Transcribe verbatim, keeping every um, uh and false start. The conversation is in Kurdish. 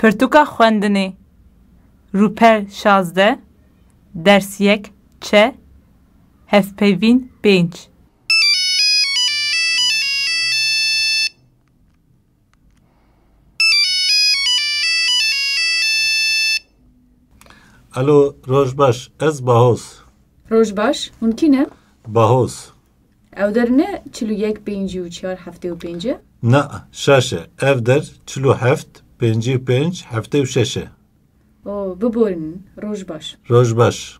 Pirtûka xwendinê. Rûper şazdeh, ders yek, çe, hevpeyvîn pênc. Alo, roj baş. Ez Bahoz. Roj baş. Hûn kî ne? Bahoz. Ew der ne çil û yek, pêncî û çar, heftê û pênc e? Na, şaş e. Ev der çil û heft, pêncî û pênc, heftê û şeş e. O, biborînin. Roj baş. Roj baş.